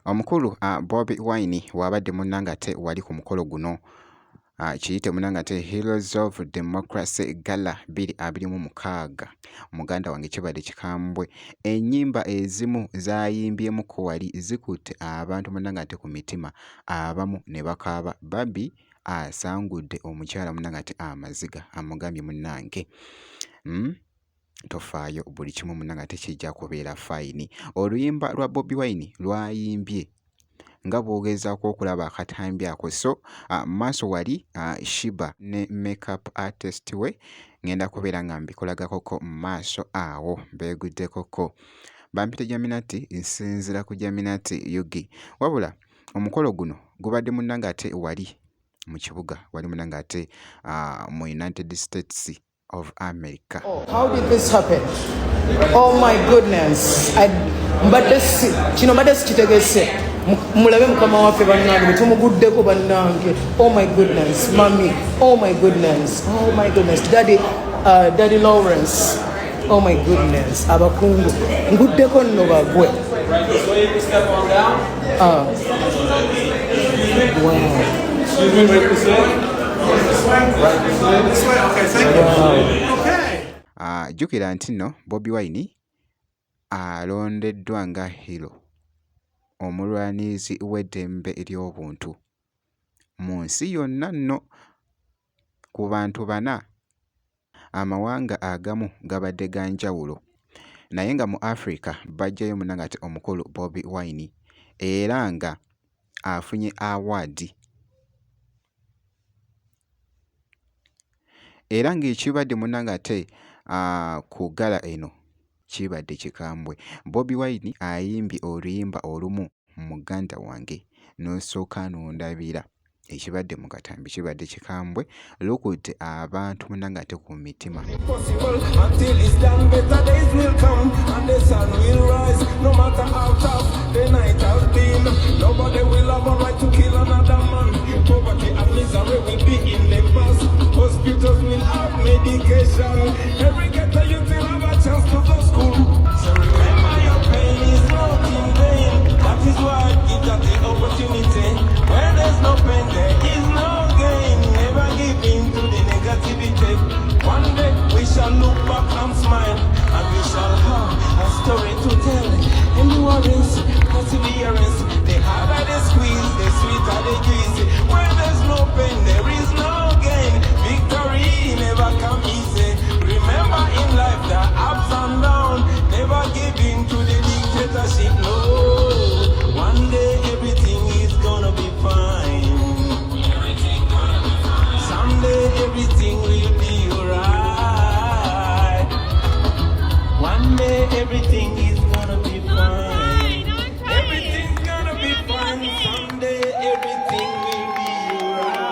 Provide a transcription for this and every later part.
Omukulu Bobi Wine w'abadde munnange ate wali ku mukolo guno kiyite munnange ate Heroes of Democracy Gala 2026. Muganda wange kibadde kikambwe. Ennyimba ezimu z'ayimbyemukko wali zikutte abantu munnange ate ku mitima abamu ne bakaaba. Barbie asangudde omukyala munnange ate amaziga amugambye munnange Tofaayo buli kimu munnange ate kijja kubeera fayini. Oluyimba lwa Bobi Wine lwayimbye nga bw'ogezaako okulaba akatambi ako so maaso wali Sheebah ne makeup artist we ngenda kubeera nga mbikulagakoko mu maaso awo beeguddekoko. Bampita Jaminati nsinziira ku Jaminati UG. Wabula omukolo guno gubadde munnange ate wali mu kibuga wali munnange ate mu United States of America. Oh, how did this happen? Oh my goodness. Mbadde si kino mbadde sikitegese. Mulabe mukama waffe bannange bwe tumuguddeko bannange. Oh my goodness, mommy. Oh my goodness. Oh my goodness. Daddy, Daddy Lawrence. Oh my goodness. Abakungu. Nguddeko nno bagwe. Wow. Jjukira nti nno Bobi Wine alondeddwa nga hero omulwanirizi w'eddembe ly'obuntu mu nsi yonna nno ku bantu bana. Amawanga agamu gabadde ga njawulo naye nga mu Africa baggyayo munnange ate omukulu Bobi Wine era nga afunye award. Era ng'ekibadde munnange ate ku ggala eno kibadde kikambwe. Bobi Wine ayimbye oluyimba olumu muganda wange n'osooka n'ondabira. Ekibadde mu katambi kibadde kikambwe lukutte abantu munnange ate ku mitima. Until it's done, better days will come and the sun will rise. No matter how tough the night has been, nobody will have a right to kill another man. Poverty and misery will be in the past. Hospitals will have medication. Every ghetto youth will have a chance to go school. So remember your pain is not in vain. That is why you got the opportunity. Where there's no pain, there is no gain. Never give in to the negativity. One day we shall look back and smile, and we shall have a story to tell. Endurance, perseverance, the harder the squeeze, the sweeter the juice. Where there's no pain, there is no gain. Victory never come easy. Remember in life the ups and downs. Never give in to the dictatorship. No, one day everything is gonna be fine. Someday everything will be alright. One day everything is gonna be fine. Everything's gonna be fine. Someday everything will be alright.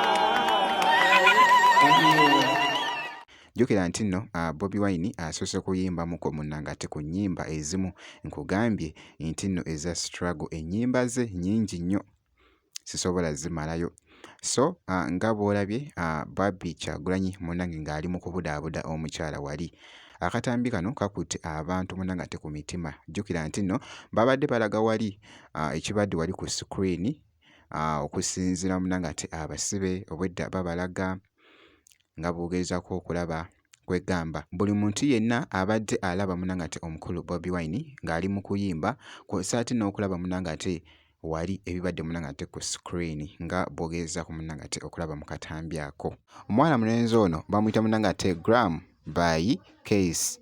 Jjukira nti nno Bobi Wine asoose kuyimbamuko munnange ate ku nnyimba ezimu nkugambye nti nno eza struggle ennyimba ze nnyingi nnyo sisobola zimalayo. So nga bw'olabye Barbie Kyagulanyi munnange ng'ali mu kubudaabuda omukyala wali. Akatambi kano kakutte abantu munnange ate ku mitima. Jjukira nti nno babadde balaga wali ekibadde wali ku screen okusinziira munnange ate abasibe obwedda babalaga nga bw'ogezaako okulaba kwegamba buli muntu yenna abadde alaba munnange ate omukulu Bobi Wine ng'ali mu kuyimba kw'ossa ate n'okulaba munnange ate wali ebibadde munnange ate ku screen nga bw'ogezaako munnange ate okulaba mu katambi ako. Omwana mulenzi ono bamuyita munnange ate Gram by Case.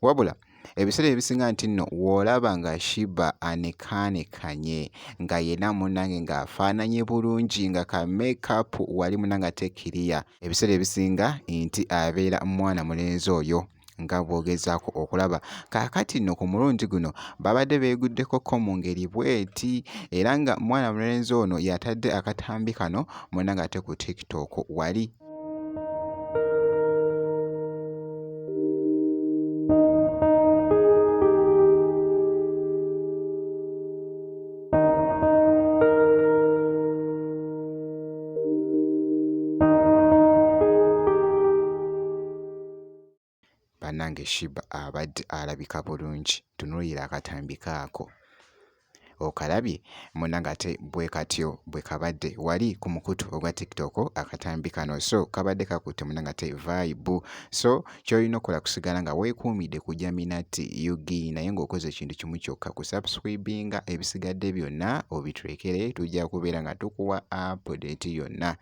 Wabula ebiseera ebisinga nti nno w'olaba nga Sheebah anekaanekanye nga yenna munnange ng'afaananye bulungi nga ka makeup wali munnange ate kiriya. Ebiseera ebisinga nti abeera mwana mulenzi oyo nga bw'ogezaako okulaba. Kaakati nno ku mulundi guno babadde beeguddekoko mu ngeri bw'eti era nga mwana mulenzi ono y'atadde akatambi kano munnange ate ku TikTok wali. Bannange Sheebah abadde alabika bulungi, tunuulira akatambi kaako. Okalabye munnange ate bwe katyo bwe kabadde wali ku mukutu ogwa TikTok akatambi kano so kabadde kakutte munnange ate vibe. So ky'olina okukola kusigala nga weekuumidde ku Jaminati UG naye ng'okoze ekintu kimu kyokka kusubscribinga ebisigadde byonna obitulekere tujja kubeera nga tukuwa update yonna.